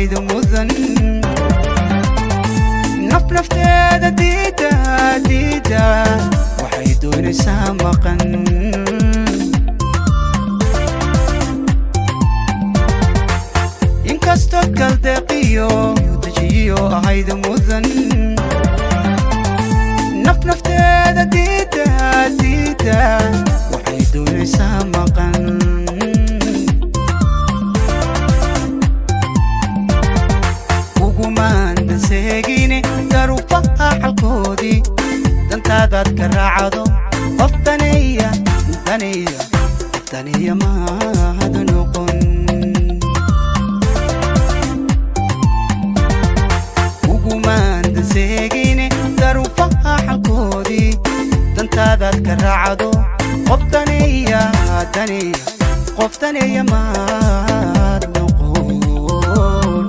ahayd mudan naf nafteeda diida diida waxay doonaysaa maqan inkastoo kaldeeqiyo dejiyo ahayd mudan naf nafteeda diida diida waxay doonaysaa maqan ugumaan danseegine daruufaha xalkoodii dantaadaad ka raacdo qof daneeya daneeya qof daneeya maad noqon ugumaan danseegine daruufaha xalkoodii dantaadaad ka raacdo qof daneeya daneeya qof daneeya maad noqon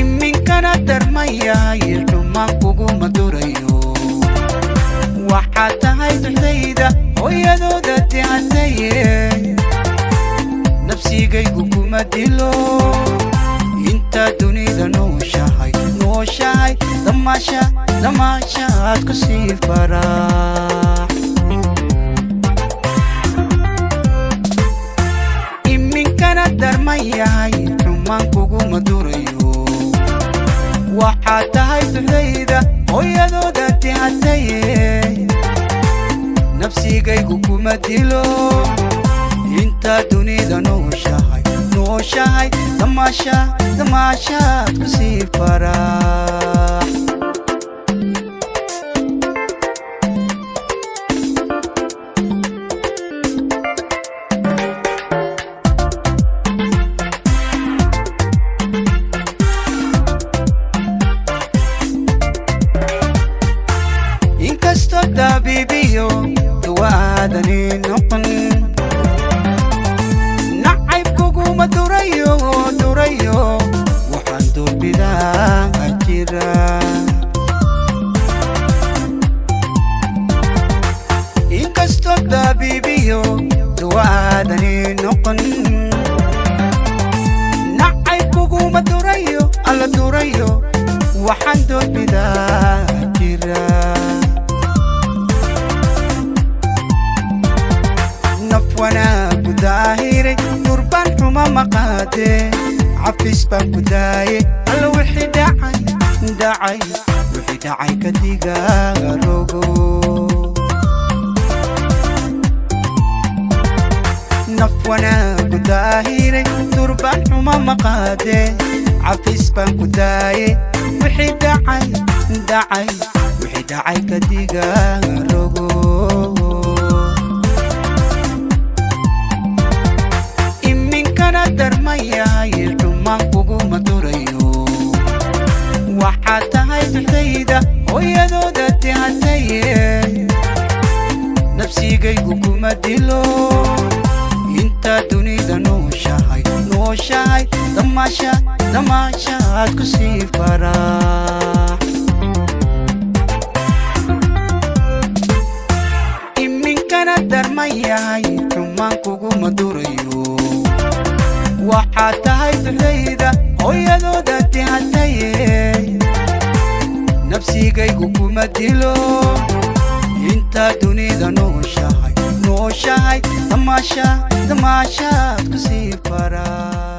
iminkana darmayaay xumaan kuguma durayo waxaad tahay duxdayda hooyadooda dicataye nafsigaygu kuma dilo inta dunida nooshahay nooshahay damaasha damaashaad ku sii farax iminkana darmayahay xumaan kuguma durayo waxaad tahay duxdayda hooyadooda dicataye nafsigaygu kuma dilo inta dunida nooshahay nooshahay damaasha damaashaad ku sii farax inkastoo dabiibiyo duwaadani noqon nacayb kuguma durayo durayo waxaan doorbidaa jira inkastoo dabiibiyo duwaadani noqon nacayb kuguma durayo alla durayo waxaan doorbidaa jira naf wanaagu daahiray durbaan xuma maqaadee cafis baan ku daaye alla wixii dhacay dhacay wixii dhacay ka diga rogo naf wanaagu daahiray durbaan xuma maqaadee cafis baan ku daaye wixii dhacay dhacay wixii dhacay ka diga rogo iminkana darmayaay xumaan kuguma durayo waxaad tahay duxdayda hooyadooda dicataye nafsigaygu kuma dilo inta dunida nooshahay nooshahay damaasha damaashaad ku sii farax iminkana darmayahay xumaan kuguma durayo waxaad tahay duxdayda hooyadooda dicataye nafsigaygu kuma dilo inta dunida nooshahay nooshahay damaasha damaashaad ku sii farax.